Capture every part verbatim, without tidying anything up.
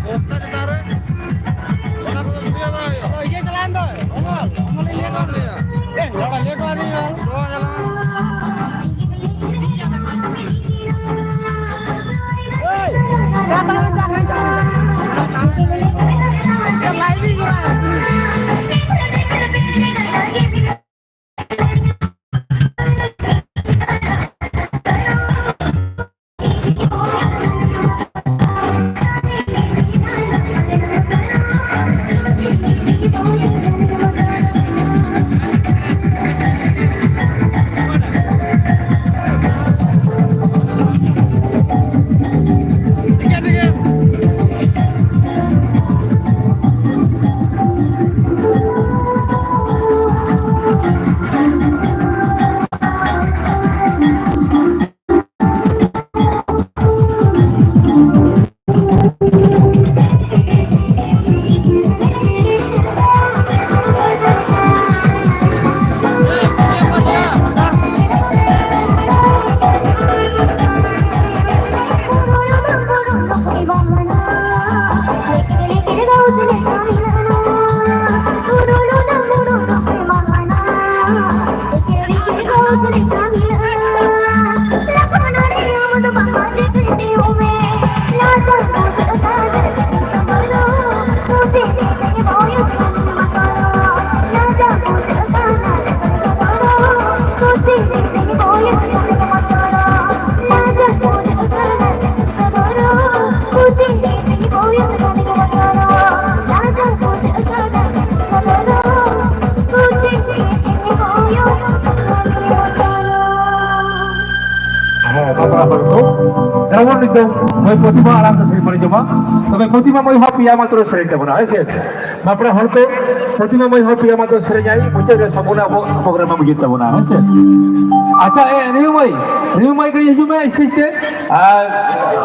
ᱵᱚᱥᱛᱟ ᱪᱮᱛᱟᱱ ᱨᱮ᱾ ᱚᱱᱟ ᱠᱚᱫᱚ ᱵᱩᱡᱷᱟᱹᱣ ᱵᱟᱭ ᱦᱩᱭᱩᱜᱼᱟ᱾ ᱤᱭᱟᱹ ᱪᱟᱞᱟᱣᱮᱱ ᱫᱚ, ᱚᱢᱚᱞ, ᱚᱢᱚᱞ ᱤᱧ ᱞᱟᱹᱭ ᱠᱟᱣᱫᱮᱭᱟ᱾ ᱮ, ᱞᱟᱲᱟ ᱞᱟᱹᱭ ᱠᱟᱣᱫᱮᱭᱟ᱾ ᱱᱚᱣᱟ ᱧᱮᱞ ᱢᱮ᱾ ᱮᱭ, ᱞᱟᱭᱤᱱ ᱨᱮ᱾ ᱱᱤᱛᱚᱜ ᱢᱟᱹᱭ ᱯᱨᱚᱛᱤᱢᱟ ᱟᱲᱟᱝ ᱛᱮ ᱥᱮᱨᱮᱧ ᱵᱚᱱ ᱟᱸᱡᱚᱢᱟ᱾ ᱛᱚᱵᱮ ᱯᱨᱚᱛᱤᱢᱟ ᱢᱟᱹᱭ ᱦᱚᱸ ᱯᱮᱭᱟ ᱢᱟᱛᱨᱚ ᱥᱮᱨᱮᱧ ᱛᱟᱵᱚᱱᱟ, ᱦᱮᱸ ᱥᱮ? ᱵᱟᱯᱞᱟ ᱦᱚᱲ ᱠᱚ, ᱯᱨᱚᱛᱤᱢᱟ ᱢᱟᱹᱭ ᱦᱚᱸ ᱯᱮᱭᱟ ᱢᱟᱛᱨᱚ ᱥᱮᱨᱮᱧᱟᱭ, ᱢᱩᱪᱟᱹᱫ ᱨᱮ ᱥᱚᱢᱯᱩᱨᱱᱚ ᱟᱵᱚ ᱯᱨᱳᱜᱨᱟᱢ ᱢᱩᱪᱟᱹᱫ ᱛᱟᱵᱚᱱᱟ, ᱦᱮᱸ ᱥᱮ? ᱟᱪᱪᱷᱟ, ᱮ, ᱨᱤᱢᱩ ᱢᱟᱹᱭ, ᱨᱤᱢᱩ ᱢᱟᱹᱭ ᱠᱟᱹᱴᱤᱡ ᱦᱤᱡᱩᱜ ᱢᱮ stage ᱛᱮ᱾ ᱟᱨ,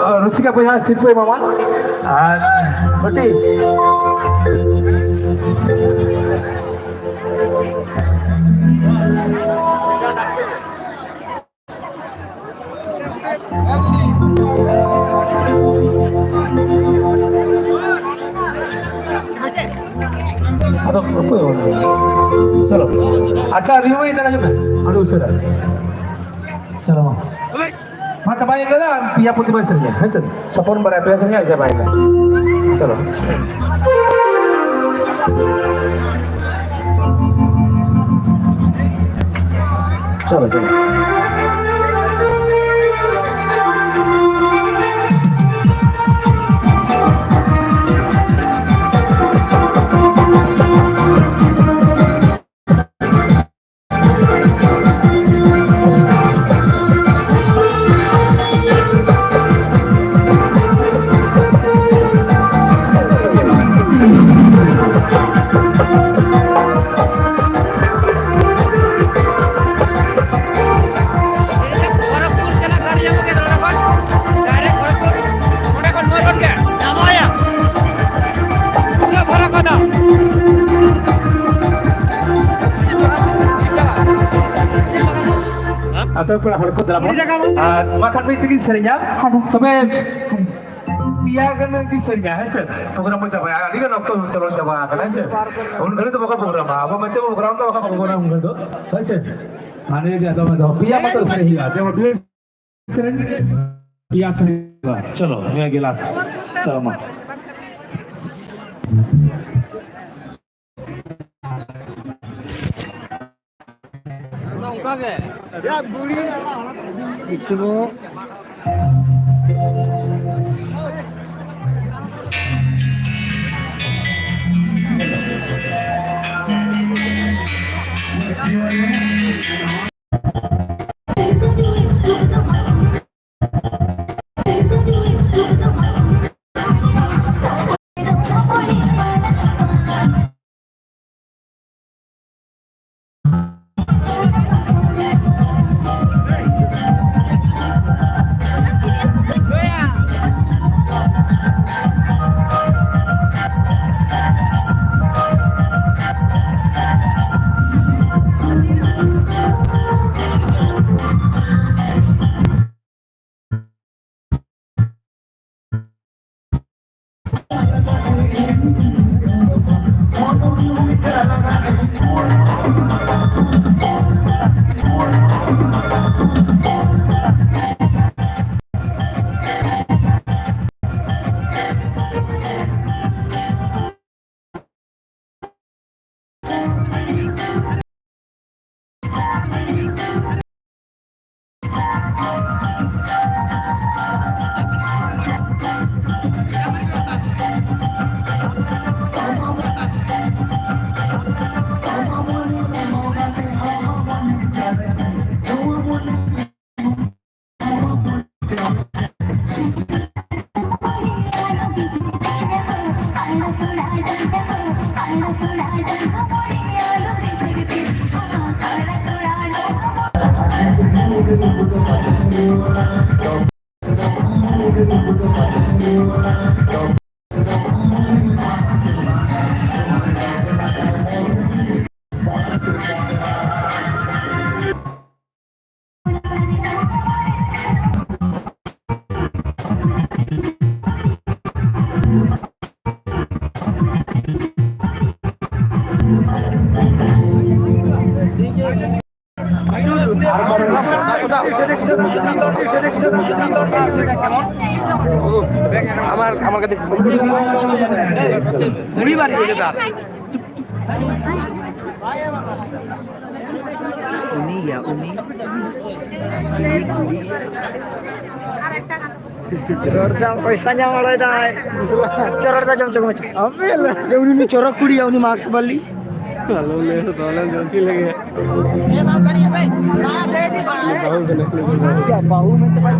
ᱟᱨ ᱨᱩᱥᱤᱠᱟ ᱵᱚᱭᱦᱟ ᱥᱤᱨᱯᱟᱹ ᱮᱢᱟᱢᱟ᱾ ᱟᱨ ᱵᱟᱹᱴᱤ᱾ ᱟᱫᱚ ᱚᱠᱚᱭ ᱚᱞ ᱠᱮᱫᱟ? ᱪᱚᱞᱚ᱾ ᱟᱪᱪᱷᱟ, ᱨᱤᱢᱩ ᱢᱟᱹᱭ, ᱫᱮᱞᱟ ᱦᱤᱡᱩᱜ ᱢᱮ᱾ ᱟᱹᱰᱤ ᱩᱥᱟᱹᱨᱟ᱾ ᱪᱚᱞᱚ ᱢᱟ᱾ ᱢᱟ ᱪᱟᱵᱟᱭᱮᱱ ᱜᱮ, ᱟᱨ ᱯᱮᱭᱟ ᱯᱩᱛᱷᱤ ᱵᱟᱭ ᱥᱮᱨᱮᱧᱟ, ᱦᱮᱸ ᱥᱮ? ᱥᱚᱯᱚᱱ ᱵᱟᱨᱭᱟ ᱯᱮᱭᱟ ᱥᱮᱨᱮᱧᱟ, ᱪᱟᱵᱟᱭᱮᱱᱟ᱾ ᱪᱚᱞᱚ᱾ ᱪᱚᱞᱚ, ᱪᱚᱞᱚ᱾ ᱜᱚᱨᱚᱠᱷᱯᱩᱨ ᱪᱟᱞᱟᱜ ᱜᱟᱹᱰᱤ ᱧᱟᱢᱚᱜ ᱜᱮᱭᱟ ᱱᱚᱰᱮ ᱠᱷᱚᱱ, direct ᱜᱚᱨᱚᱠᱷᱯᱩᱨ, ᱱᱚᱰᱮ ᱠᱷᱚᱱ ᱱᱚ ᱜᱷᱚᱱᱴᱟ ᱧᱟᱢᱚᱜᱼᱟ᱾ ᱩᱱᱟᱹᱜ ᱵᱷᱟᱲᱟ ᱠᱚ ᱦᱟᱛᱟᱣᱟ᱾ ᱟᱛᱳ ᱯᱮᱲᱟ ᱦᱚᱲ ᱠᱚ ᱫᱮᱞᱟ ᱵᱚᱱ᱾ ᱟᱨ ᱢᱟ ᱠᱷᱟᱱ ᱢᱤᱫ ᱛᱮᱜᱮᱧ ᱥᱮᱨᱮᱧᱟ᱾ ᱦᱟᱱᱮ᱾ ᱛᱚᱵᱮ ᱯᱮᱭᱟ ᱜᱟᱱ ᱜᱮ ᱥᱮᱨᱮᱧᱟ, ᱦᱮᱸ ᱥᱮ? ᱯᱨᱳᱜᱨᱟᱢ ᱵᱚᱱ ᱪᱟᱵᱟᱭᱟ, ᱟᱹᱰᱤ ᱜᱟᱱ ᱚᱠᱛᱚ ᱪᱟᱞᱟᱣ ᱪᱟᱵᱟ ᱟᱠᱟᱱᱟ, ᱦᱮᱸ ᱥᱮ? ᱩᱱ ᱜᱷᱟᱹᱲᱤᱡ ᱫᱚ ᱵᱟᱠᱚ ᱯᱨᱳᱜᱨᱟᱢᱟ, ᱟᱵᱚ ᱢᱮᱱᱛᱮ ᱵᱚ ᱯᱨᱳᱜᱨᱟᱢ ᱫᱚ ᱵᱟᱠᱚ ᱯᱨᱳᱜᱨᱟᱢᱟ ᱩᱱ ᱜᱷᱟᱹᱲᱤᱡ ᱫᱚ, ᱦᱮᱸ ᱥᱮ? ᱢᱟᱱᱮ ᱡᱮ ᱟᱫᱚ, ᱟᱫᱚ ᱯᱮᱭᱟ ᱢᱟᱛᱨᱚ ᱥᱮᱨᱮᱧ ᱦᱩᱭᱩᱜᱼᱟ, ᱡᱮᱢᱚᱱ ᱰᱩᱭᱮᱴ ᱥᱮᱨᱮᱧ, ᱯᱮᱭᱟ ᱥᱮᱨᱮᱧ ᱦᱩᱭᱩᱜᱼᱟ᱾ ᱪᱚᱞᱚ, ᱱᱤᱭᱟᱹ ᱜᱮ ᱞᱟᱥ᱾ ᱪᱚᱞᱚ ᱢᱟ᱾ আমার আমার কাছে মুড়ি বাড়ি। ᱩᱱᱤᱭᱟ ᱩᱱᱤ ᱡᱚᱨᱫᱟᱢ ᱯᱚᱭᱥᱟ ᱧᱟᱢ ᱵᱟᱲᱟᱭ ᱫᱟᱭ᱾ ᱪᱚᱨᱚᱨ ᱫᱟ ᱡᱚᱢ ᱪᱚ ᱢᱮ᱾ ᱟᱵᱮ ᱞᱟ᱾ ᱩᱱᱤ ᱩᱱᱤ ᱪᱚᱨᱚᱠ ᱠᱩᱲᱤᱭᱟ ᱩᱱᱤ ᱢᱟᱠᱥ ᱵᱟᱞᱤ᱾ ᱟᱞᱚ ᱞᱟᱹᱭ ᱫᱚ ᱟᱞᱚ ᱡᱚᱢ ᱪᱮᱫ ᱞᱟᱹᱜᱤᱫ? ᱵᱟᱹᱦᱩ ᱠᱟᱱᱟ᱾ ᱭᱟ ᱵᱟᱹᱦᱩ ᱢᱮᱱᱛᱮ ᱵᱟᱭ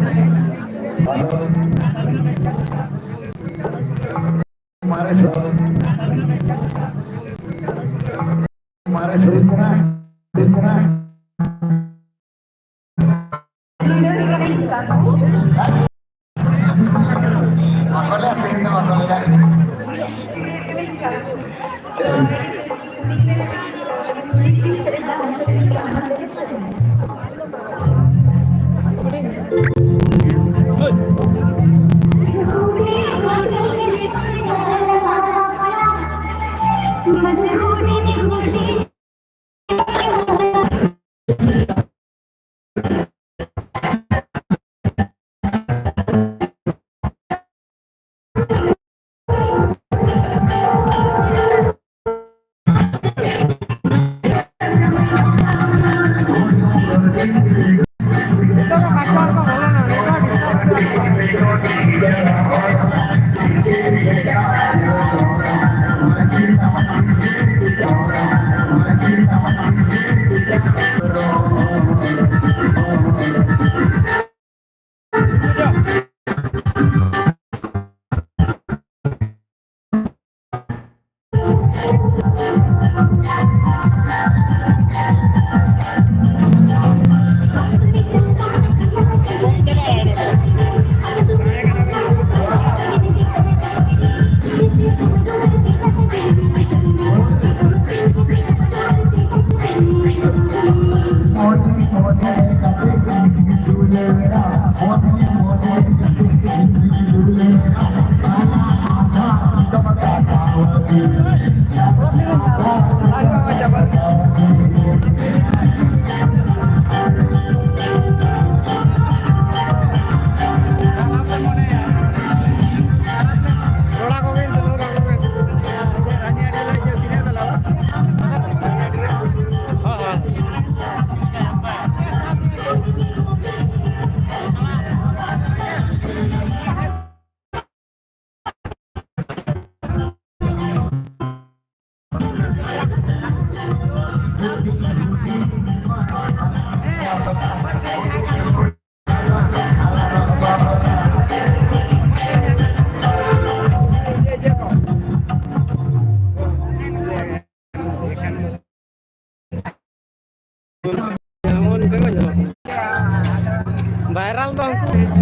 ᱵᱷᱟᱭᱨᱟᱞ ᱫᱚ ᱩᱱᱠᱩ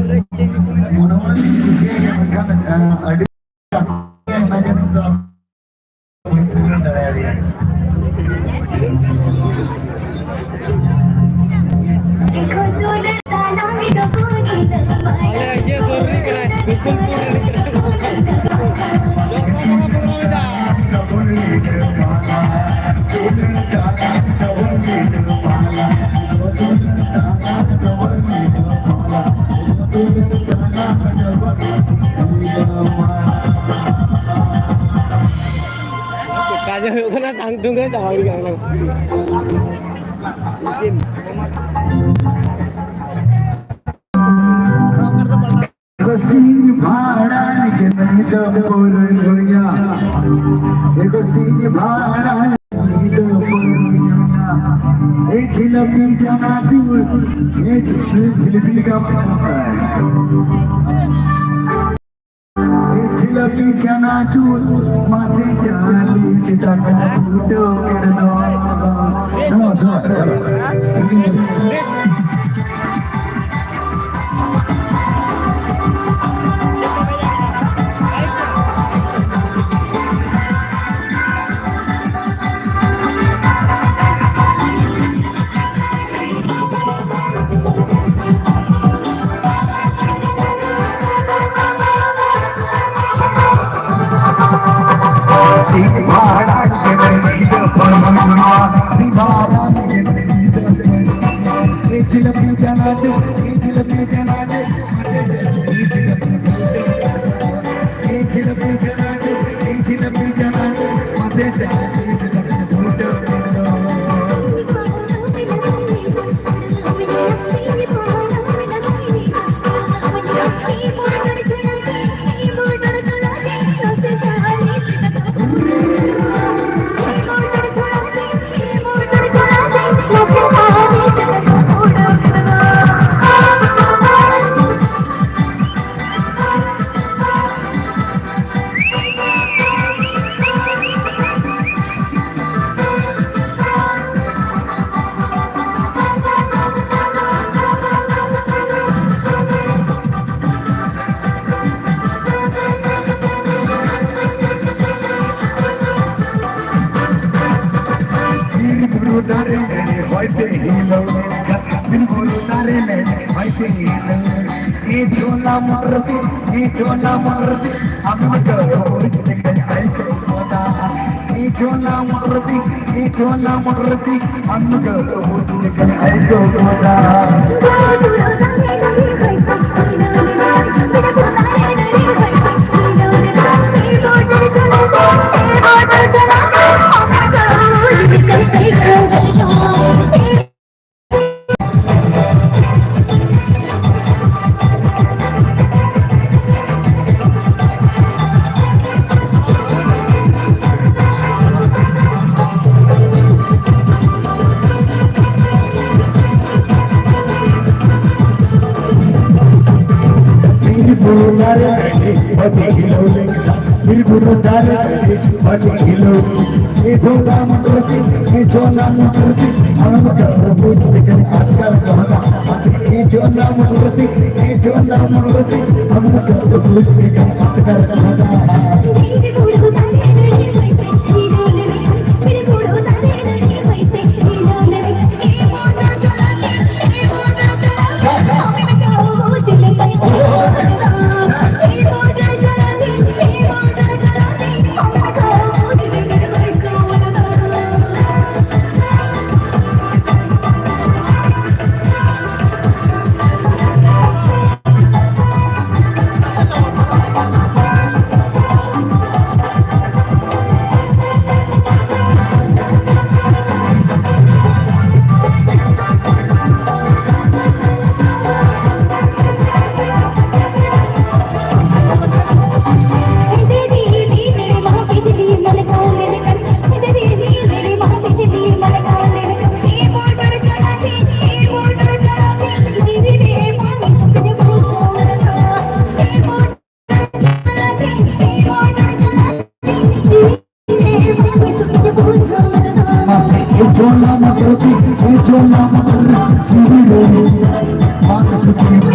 ᱢᱚᱱᱮ ᱢᱚᱱᱮ ᱛᱤᱧ ᱠᱩᱥᱤᱭᱟᱭ ᱠᱟᱱᱟ, ᱢᱮᱱᱠᱷᱟᱱ ᱟᱹᱰᱤ ᱟᱞᱮ ᱤᱭᱟᱹ ᱥᱩᱨ ᱨᱤᱱᱤᱡ ᱠᱟᱱᱟᱭ, ᱜᱳᱠᱩᱞᱯᱩᱨ ᱨᱤᱱᱤᱡ ᱠᱟᱱᱟᱭ᱾ ᱡᱚᱛᱚ ᱠᱚ ᱯᱨᱳᱜᱨᱟᱢ ᱮᱫᱟ᱾ ᱠᱟᱡᱮ ᱦᱩᱭᱩᱜ ᱠᱟᱱᱟ, ᱴᱟᱝ ᱴᱩᱝ ᱨᱮ ᱪᱟᱵᱟ ᱜᱤᱰᱤ ᱠᱟᱜ ᱠᱟᱱᱟ᱾ ᱠᱚᱥᱤᱧ ᱵᱷᱟᱲᱟ ᱜᱮ ᱱᱤᱫᱟᱹ ᱯᱚᱨ ᱜᱚᱭᱟ᱾ ᱮ ᱠᱚᱥᱤᱧ ᱵᱷᱟᱲᱟ ᱜᱮ ᱱᱤᱫᱟᱹ ᱯᱚᱨ ᱜᱚᱭᱟ᱾ ᱮ ᱡᱷᱤᱞᱟᱹᱯᱤ ᱪᱟᱱᱟᱪᱩᱨ, ᱮ ᱡᱷᱤᱞᱟᱹᱯᱤ ᱞᱮᱠᱟ ᱮ ᱡᱷᱤᱞᱟᱹᱯᱤ ᱪᱟᱱᱟᱪᱩᱨ, ᱢᱟᱥᱮ ᱪᱟᱞᱤᱥ ᱴᱟᱠᱟ ᱯᱷᱩᱴᱟᱹᱣ ᱠᱮᱫ ᱫᱚ᱾ ᱱᱚᱣᱟ, ᱱᱚᱣᱟ, ᱱᱚᱣᱟ᱾ ᱵᱤᱨ ᱵᱩᱨᱩ ᱫᱟᱨᱮ ᱱᱟᱹᱲᱤ ᱦᱚᱭ ᱛᱮ ᱦᱤᱞᱟᱹᱣ ᱞᱮᱱᱠᱷᱟᱱ, ᱵᱤᱨ ᱵᱩᱨᱩ ᱫᱟᱨᱮ ᱱᱟᱹᱲᱤ ᱦᱚᱭ ᱛᱮ ᱦᱤᱞᱟᱹᱣ ᱞᱮᱱᱠᱷᱟᱱ, ᱮ ᱡᱷᱚᱞᱟ ᱢᱟᱨᱰᱤ, ᱮ ᱡᱷᱚᱞᱟ ᱢᱟᱨᱰᱤ, ᱟᱢ ᱫᱚ ᱵᱩᱡᱽ ᱞᱮᱠᱟᱧ ᱟᱹᱭᱠᱟᱹᱣ ᱜᱚᱫᱟ᱾ ᱮ ᱡᱷᱚᱞᱟ ᱢᱟᱨᱰᱤ, ᱮ ᱡᱷᱚᱞᱟ ᱢᱟᱨᱰᱤ, ᱟᱢ ᱫᱚ ᱵᱩᱡᱽ ᱞᱮᱠᱟᱧ ᱟᱹᱭᱠᱟᱹᱣ ᱜᱚᱫᱟ᱾ ᱵᱤᱨ ᱵᱩᱨᱩ ᱫᱟᱨᱮ ᱱᱟᱹᱲᱤ ᱵᱟᱹᱫᱤ ᱦᱤᱞᱟᱹᱣ ᱞᱮᱱᱠᱷᱟᱱ, ᱵᱤᱨ ᱵᱩᱨᱩ ᱫᱟᱨᱮ ᱱᱟᱹᱲᱤ ᱵᱟᱹᱫᱤ ᱦᱤᱞᱟᱹᱣ ᱞᱮᱱᱠᱷᱟᱱ, ᱮ ᱡᱷᱚᱞᱟ ᱢᱚᱴᱚᱨ ᱫᱤ, ᱮ ᱡᱷᱚᱞᱟ ᱢᱚᱴᱚᱨ ᱫᱤ, ᱟᱢ ᱫᱚ ᱵᱩᱡᱽ ᱞᱮᱠᱟᱧ ᱟᱴᱠᱟᱨ ᱜᱚᱫᱟ᱾ ᱮ ᱡᱷᱚᱞᱟ ᱢᱚᱴᱚᱨ ᱫᱤ, ᱮ ᱡᱷᱚᱞᱟ ᱢᱚᱴᱚᱨ ᱫᱤ, ᱟᱢ ᱫᱚ ᱵᱩᱡᱽ ᱞᱮᱠᱟᱧ ᱟᱴᱠᱟᱨ ᱜᱚᱫᱟ᱾ छोला मटर की, ये छोला मटर की, चूरी डोरी, माँ कसम की।